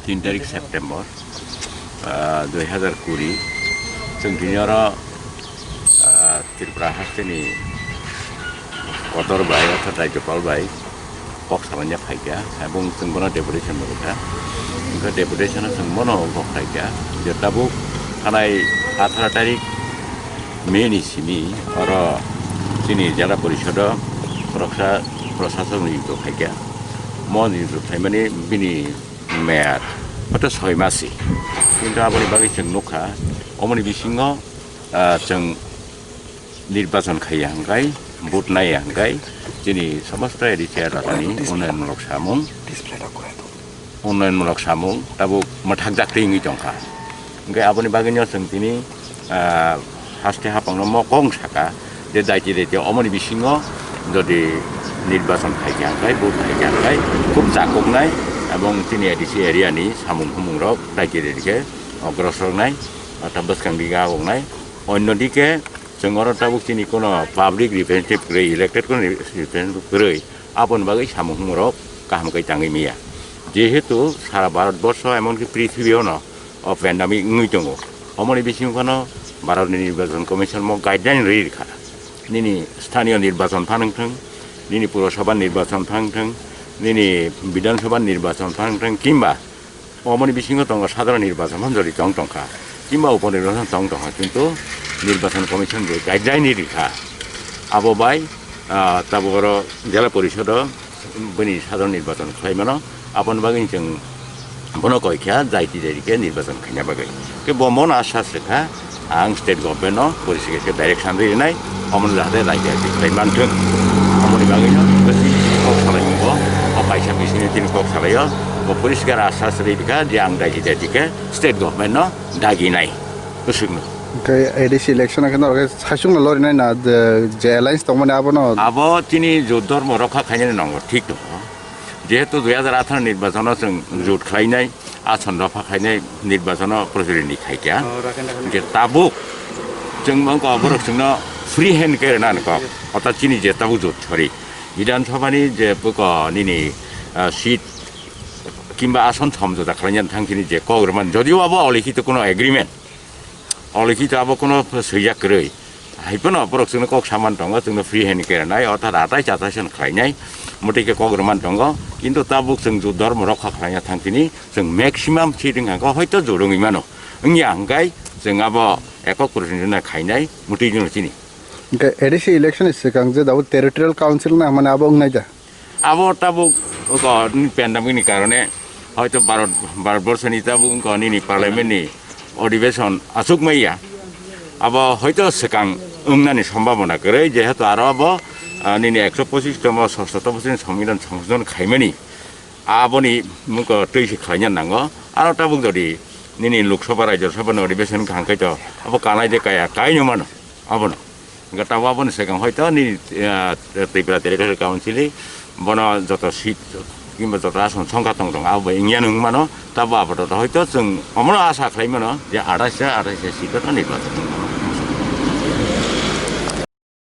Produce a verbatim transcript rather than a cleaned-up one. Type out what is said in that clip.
tin tarik September, ah, dui hazar kuri, chwng tini oro, ah, Tripura hasteni kotor bai, orthat Rajyapal bai kok samanya phaikha, ebong chwng bono deputation rwkha. Wngkha deputation-o chwng bono kok phaikha je tabuk thanai atharo tarik May ni simi oro chini Jela Porisodo khoroksa prosasok niyukto khaikha. Mo niyukto khaimani bini meyad hoyto soi masi. Kintu aboni bagwi chwng nukha, omoni bisingo, ah, chwng nirbachon khaiya hwnkhe, vote naiya hwnkhe, chini somosto A D C elakani unnayonmulok samung, unnayonmulok samung tabuk mwthakjak twi wngwi tongkha. Hwnkhe aboni bagwino chwng tini, ah, haste haphangno mo kok saka je daiti daiti omoni bisingo jodi nirbachon khaikha hwnkhe, vote khaikha hwnkhe khub chakuknai, ebong chini A D C area ni samung humungrok daiti daiti khe ogrosroknai, ah, ta bwskang dige awoknai. Onno dike chwng oro tabuk chini kono public representative kwrwi, elected kono representative kwrwi, aboni bagwi samung humungrok kaham khe tangwi manya. Jehetu sara Bharat borsho emonki prithibio no o pandemic wngwi tongo. Omoni bisingo phano Bharatni Nirbachon Commission mo guideline rwi rwkha. Nini sthaniyo nirbachon phano wngthwng, nini Purasabha nirbachon phano wngthwng, nini Bidhan Sabha nirbachon phano wngthwng, kimba omoni bisingo tongo sadharon nirbachon phano jodi tong tongkha, kimba upo nirbachon tong tongkha, kintu Nirbachon Commission je guideline rikha, abo bai, ah, tabuk oro Jela Porisodo bini sadharon nirbachon khlai mano, aboni bagwi chwng bono koi kha, daiti daiti khe nirbachon khaina bagwi. Khe bo mono asas rwkha, ang state government no poriskar khe direction rinai, omono jahate raida khe khlai manthwng. Omoni bagwi no bisi kok salai bo, o kaisa bisini tini kok salaio, bo poriskar asas ri rwkha je ang daiti daiti khe state government no daginai, bwswkno. Hwnkhe A D C election khe norok khe saichung no lorinai na, je, je alliance tongmani abono? Abo chini jot dhormo rokha khainani nongo, thik tongo. Jehetu dui hazar atharo nirbachon o chwng jot khlainai, ason dopha khainai nirbachon o prochuri ni khaikha. Oh, rakhena, rakhena. Hwnkhe tabuk chwng mangkha borok chwngno free hand khe rwna nangkha. Orthat chini je tabuk jot sori Bidhan Sabha ni je buko nini, ah, seat kimba ason somjota khlaina thang chini je kok rwmani, jodio abo olikhito kuno agreement, olikhito abo kuno swijak kwrwi. Hai phano borok chwngno kok saman tongo, chwngno free hand khe rwnai, orthat atai chatai son khlainai, motwi khe kok rwman tongo. Kintu tabuk chwng jot dhormo rokha khlaina thang chini, chwng maximum seat wngkha khe hoito jot wngwi mano. Wngya hwnkhe chwng abo ekok prochuri no khainai, motwi no chini. Hwnkhe A D C election ni swkang je tabuk territorial council wngna hwnmani abo wngnai da? Abo tabuk, o, pandemic ni karone hoito Bharat, Bharat borso ni tabuk wngkha nini parliament ni odhibeshon achuk maya. Abo hoito swkang wngnani sombhabona kwrwi, jehetu aro abo, ah, nini ekso pochis tomo sosto tomo sini sombidhan songsodhon khaimani, aboni mungko twi se khlaina nango. Aro tabuk jodi nini Lok Sabha, Rajya Sabha ni odhibeshon wngkha hwnkhe to abo kanai de kaya, kaino mano abono. Hwnkhe tabuk aboni swkang hoito nini, ah, Tripura Territorial Council ni bono joto seat kimba joto ason songkha tong tong, abo bai wngya wng mano, tabuk apatot hoito chwng omono asa khlai mano je athais ta, athais ta seat o nirbachon wngmano.